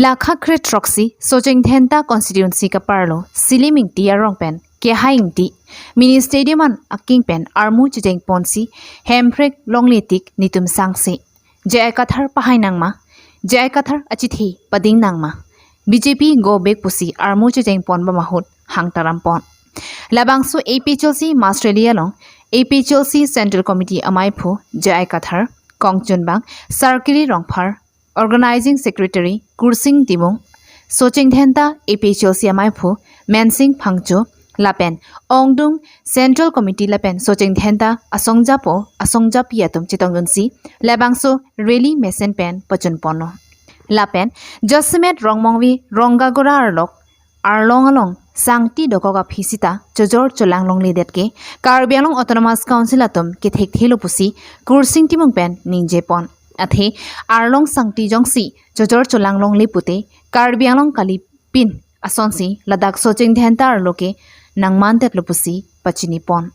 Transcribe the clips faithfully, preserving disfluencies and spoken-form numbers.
Lakha kre throksi Socheng Dhenta constituency kaparlo Silim Ingti arong pen Kehai Ingti mini stadium an aking pen armu checheng ponsi Hemprek longle tik netum sangse J I Kathar pahai nangma, J I Kathar achethe pading nangma, B J P go back pusi armu checheng pon bamahut hang taram pon. Labangso A P H L C mass rally along A P H L C Central Committee amaiphu J I Kathar, kongchunbang Sarkiri Rongphar, Organizing Secretary Kursing Timung, Socheng Dhenta A P H L C amaiphu Mensing Phangcho, lapen ongdung Central Committee lapen Socheng Dhenta asongjapo asongjapi atum chetongdunsi labangso rally mesen pen pachun ponlo. Lapen Josimet Rongmongve Rongagora arlok arlong along sangti dokok aphi sita chojor cholang longledet ke Karbi Anglong Autonomous Council atum kethekthelo pusi Kursing Timung pen ningje pon. Athe arlong sangti jongsi chojor cholang longle pute Karbi Anglong kalipin asonsi ladak Socheng Dhenta arlo ke nangmantetlo pusi pachini pon.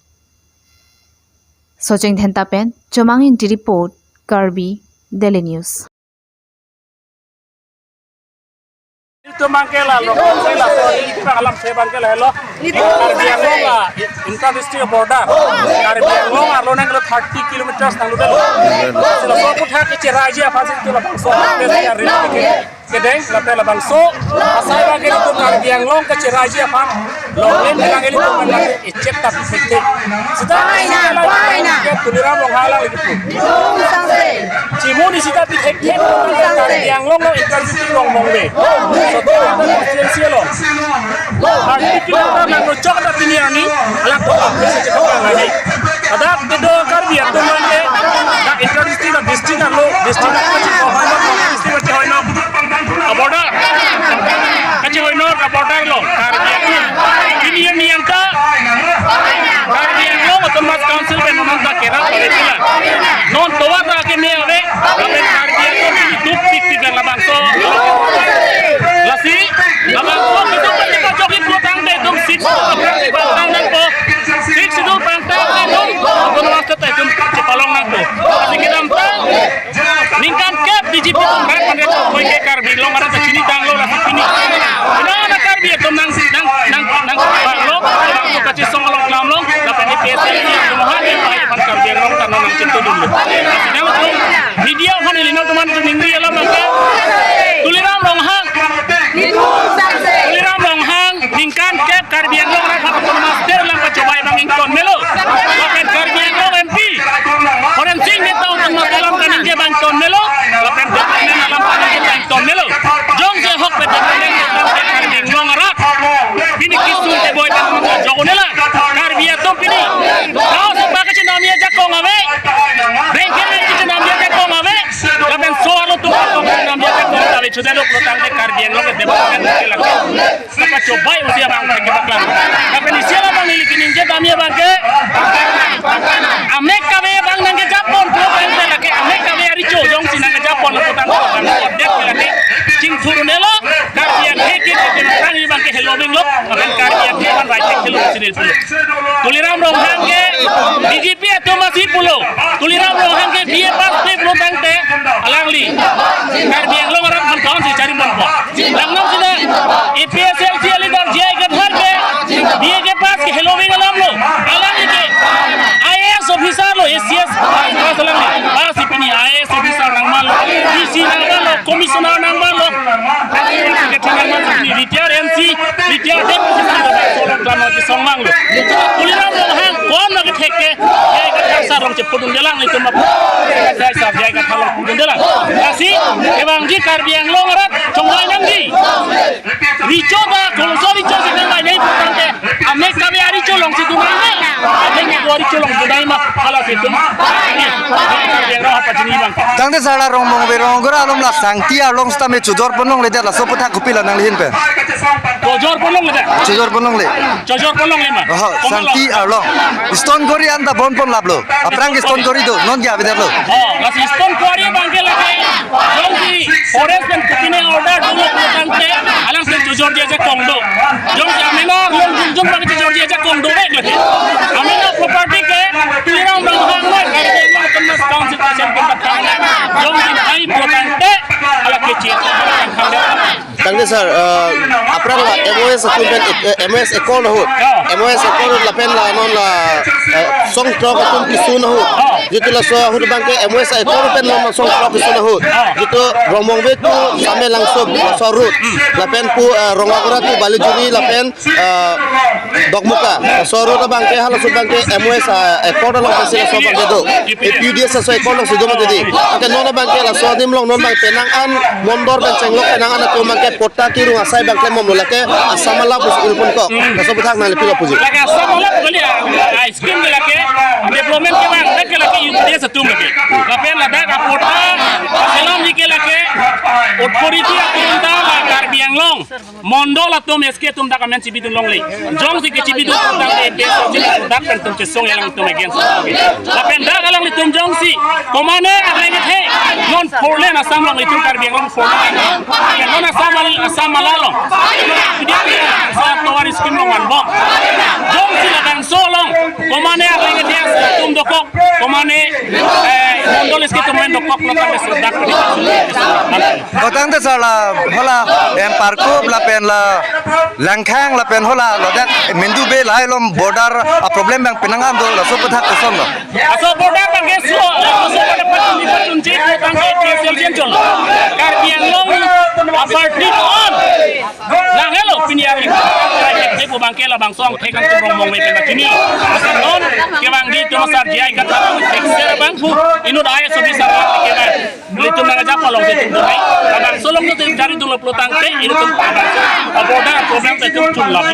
Socheng Dhenta pen Chomang Ingti report, Karbi Daily News. Ilitum abangke la lo, la so, ilitum alam se abangke la lo. Karbi Anglong la inter district border. Karbi Anglong arlo nanglo thirty kilometers nanglo delo. Laso aphuthak kecheraiji aphan si ilitum labangso kedeng, lapen labangso asai abangke ilitum Karbi Anglong kecheraiji aphan longle nang ilitum abangke ichet tapi thekthe. Sita Paina, sita la paina. Ke Tuliram Ronghang alanglitum. Netum sangse. Chimuni sita pi thekthe. Netum sangse. Karbi Anglong lo inter district Rongmongve. Soto constituency lo. Article ta nang chok ta pini ani alang to message ko ngai. Ada kedo Karbi atum abangke da inter district, da district lo, district lo, district lo, district lo. Border. Kachehoinor ke border lo Karbi atum. Pini arni angka Karbi Anglong Autonomous Council pen non ta kerap pare pula. Non tovar ta keme ave, lapen Karbi atum pini duk tik tik labangso. Lasi labangso kita pati kachok-i pulo tangte itum six, pangtang nangpo. Six itu pangtang nangpo. Autonomous ta itum chepalong nangpo. Lasi kedamtang ningkan kep B J P atum rat manre koi ke Karbi Anglong arat ta chinitanglo lasi pini. Ina na Karbi atum nang nang nang nang banglo, banglo kachesong along klamlo, lapen A P H L C atum ha de pai pan Karbi Anglong ta non nangchetongdunlo. Lasi nangtum media aphan ili nangtum aphan ningri alam abangke Tuliram Ronghang. Netum sangse. Tuliram Ronghang ningkan kep Karbi Anglong rat autonomous state alam kachobei abang ington melo. Lapen Karbi Anglong M P Horensing Bey ta autonomous alam kaningje abang ington melo. Lapen development alam kaningje abang ington melo. Jongsi ahok pen development alam ke Karbi Anglong arat pini kisung te boi abang jogonela. Karbi atum pini. Kau sepakat chenamji ajakong ave. Bengkel chenamji ajakong ave. Lapen so alo tu chenamji ajakong ave. Sudah lo tangte Karbi Anglong ke development ke lagi. Kachobei usia abang ke baklang. Lapen isi alam abang ili kaningje damji abangke. Amek kave abang nangkejapon, pulo abangke lake amek kave arecho jongsi nangkejapon, lapu tang, lapu tang, update lake. Chingthur nelo, Karbi akhei ke, ke, ke, tang abangke helo benglo, lapen Karbi akhei abang right ke helo sinil pulo. Tuliram Ronghang ke, B J P atum asi pulo. Tuliram Ronghang ke B A pass pe pulo tangte, alangli Karbi Anglong arat aphan kaun si chari ponpo. Langnam sina A P H L C a leader J I Kathar ke B A ke pass ke helo beng alam lo. Alangli ke I A S officer lo, A C S pass alangli. Pass pini I A S officer nangmanlo, D C nangmanlo, commissioner nangmanlo. Secretary nangman pini retired M C, retired deputy secretary, solo drama di songmang lo. Tuliram Ronghang kon lagi thek ke, J I Kathar sar along chepudun delang itum ap. J I sar, J I Kathar along pudun delang. Lasi, kevangji Karbi Anglong arat, chongvai nangji. Recho ta, koloso recho si nangvai nangji putangte, amek kave arecho along si dunai ma. Amek kave arecho along dunai ma, hala si itum. Karbi Anglong apachini bang. Tangte sar la Rongmongve Rongagora along la sangti arlong sitame chojor ponlongledet, laso aphuthak kopi la nangli ahin pen. Chojor ponlongledet. Chojor ponlongle. Chojor ponlongle ma. Oho, sangti arlong. Stone quarry anta bon ponlaplo. Aphrang ke stone quarry do, non ke avedetlo. Oh, lasi stone quarry abangke lake. Jongsi forest pen kopine order dolo putangte, alang si chojorji ajakong do. Jongsi amena arlong junjun abang chojorji ajakong do bek lake. Amena property ke, Tuliram Ronghang lo, Karbi Anglong Autonomous Council ta chen pun batang. Jongsi ai putangte, ala kecil. Tangte sir, eh, aphrang la M O S atum pen, eh, M O S accord ahut. Oh. M O S accord ahut lapen la non la, eh, song throk atum kesun ahut. Oh. Jitu laso ahut abangke M O S accord pen non song throk kesun ahut. Oh. Jitu Rongmongve to Samelangso laso road. Hmm. Lapen pu, eh, Rongagora to Balijuri lapen, eh, Dokmoka. Laso road abangke halaso abangke M O S, eh, accord along pensi laso abangke do. A P U D S laso accord alongsi do mati di. Anke non abangke laso adim along non abang penang an mondol pen chenglok penang an atum abangke patta kerung asai abang klembomlo lake Assam along pusi ul pon kok. Laso aphuthak nangli pilo puji. Lake Assam along kali ya, ah, scheme ke lake, development kevang, dak ke lake U P D S atum lake. Lapen ladak a patta, asalam ni ke lake, authority atum ta la Karbi Anglong mondol atum S K atum dak amen chibidun longle. Jongsi kechibidun atum dak ke dak pen atum chesong alangtum against. Lapen dak alanglitum jongsi komane areng the non four lane Assam along itum Karbi Anglong four lane. Non Assam al-, Assam along. Dia Assam tovar scheme along anbom. Jongsi labangso along komane areng the atum dokok, komane, eh, mondol S K atum dokok lapen dak. Kotangte sir la hala M Parkup lapen la Langkhang lapen hala ladak Menduve lahai along border a problem abang penang an do, laso aphuthak kosonlo? Laso border abangke so, laso border patun ni patun je ko abangke T S L jen cholo. Karbi Anglong aparty on. Lang helo pini hari. Tek abangke labangso angthek angthek Rongmongve pen chini. Lason non kevang di tomasar J I Kathar exer abang pu inut I A S officer kevang. Ilitum nangkejapon along si itum do hai. Labangso along itum chari dolo pulo tangte, ilitum labangso border problem ta itum chunlap.